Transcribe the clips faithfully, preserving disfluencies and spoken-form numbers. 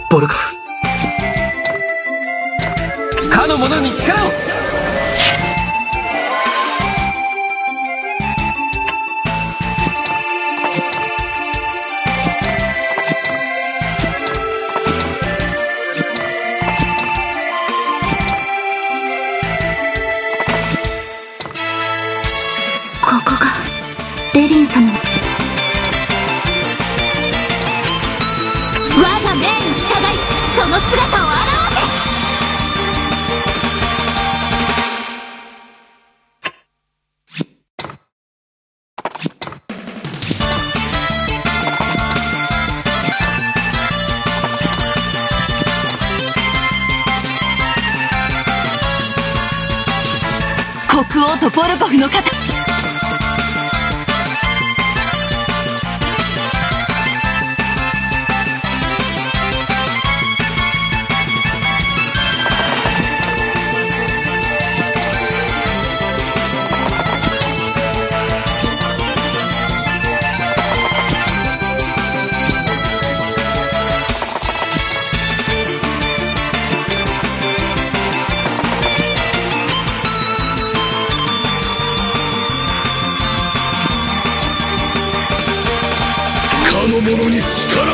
ボルコフ。かの者に力を。ここが、レリン様。我が命に従い、その姿を現せ。国王とボルコフの方。かの者に力を。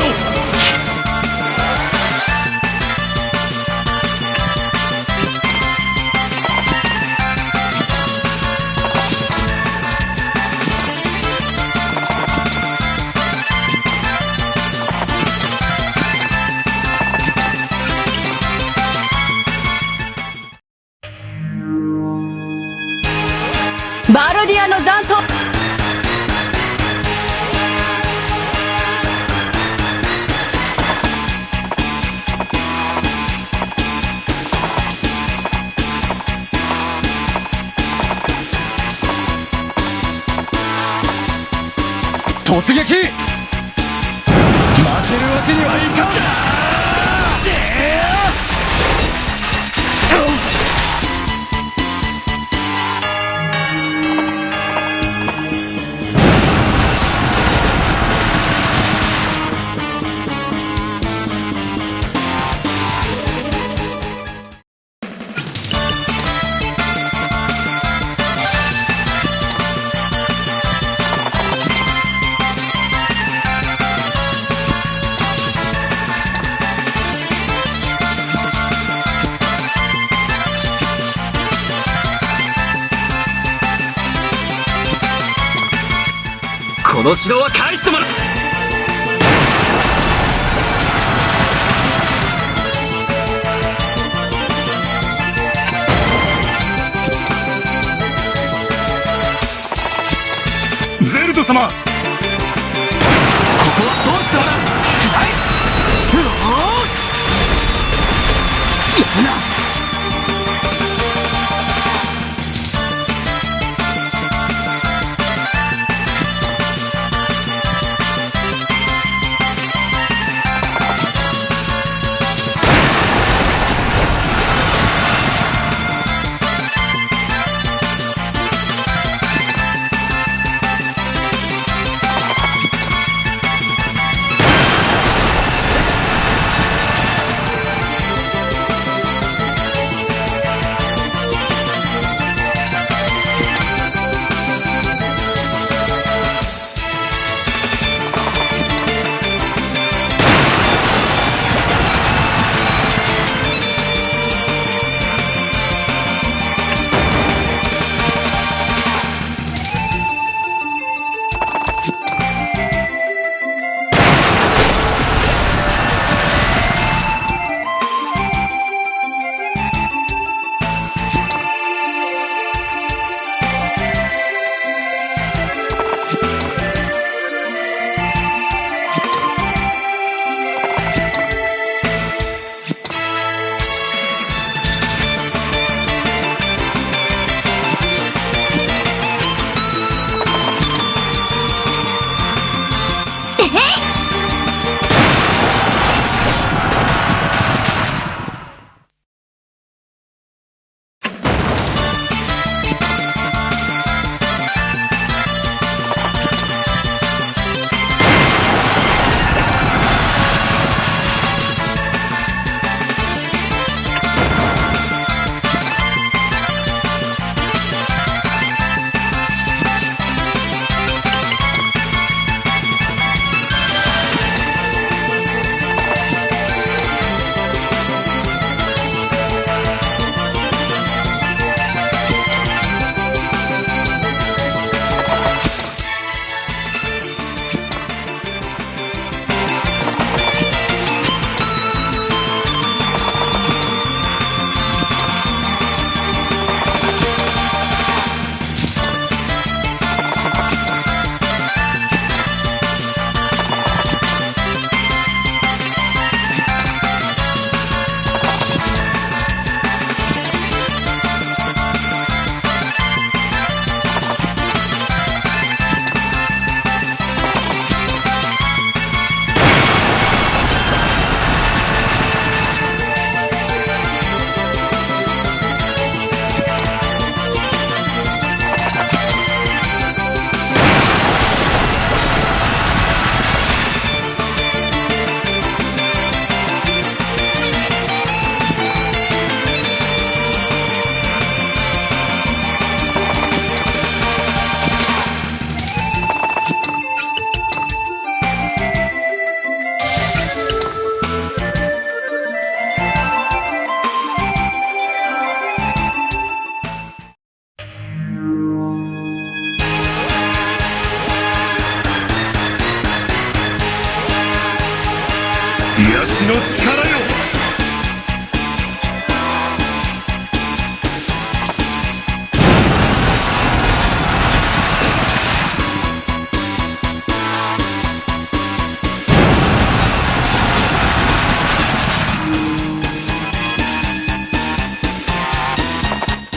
バルディアの残党。突撃！負けるわけにはいかん。この城は返してもらう。ゼルド様、ここは通してもらう。はい。うおー。やるな。私の力よ。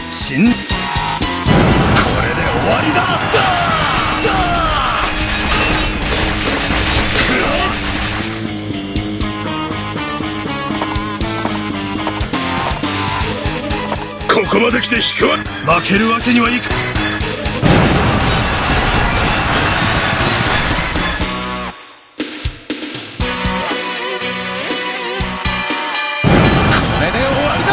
死ん。これで終わりだ。だ。だ。くらえ。ここまで来て引くわ。負けるわけにはいか。これで終わりだ。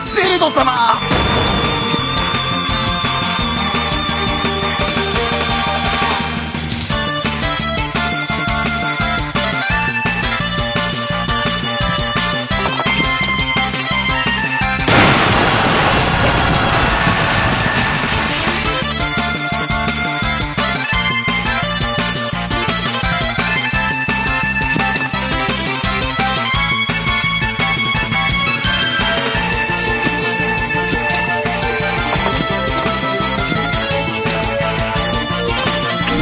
チルド様！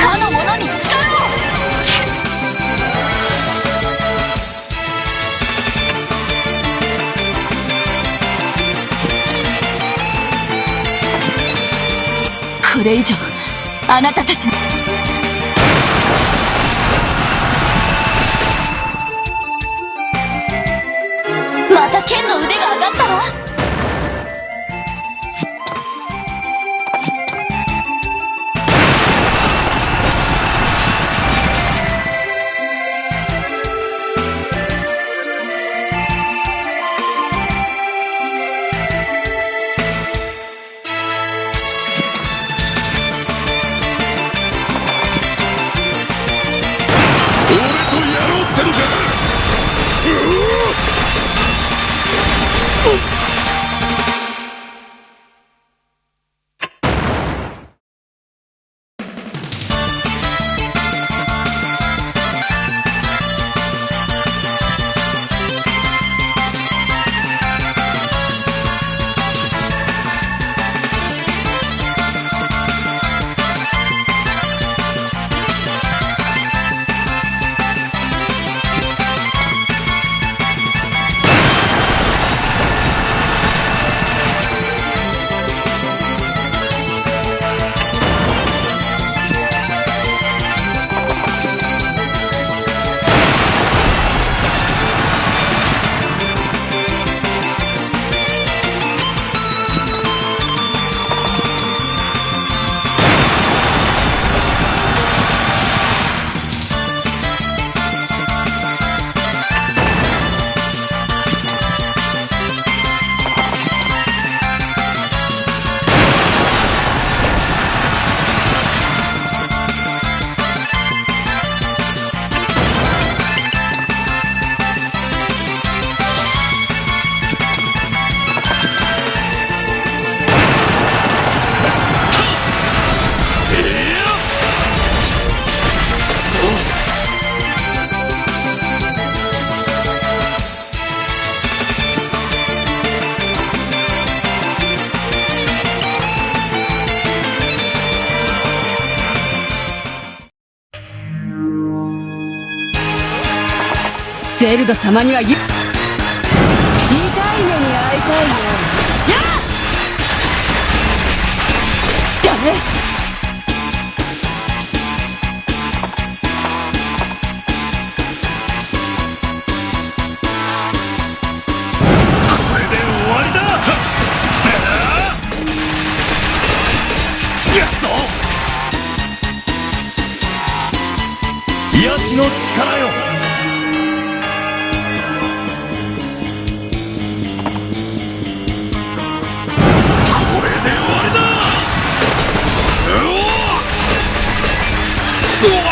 かの者に力を！これ以上あなたたち、またケンの腕が上がったわ。俺とやろうってのか？うお！ゼルダ様には言う。痛い目に遭いたいね。やっ！だね。これで終わりだ！くそ！癒しの力よ！これで終わりだ！うお！うわ！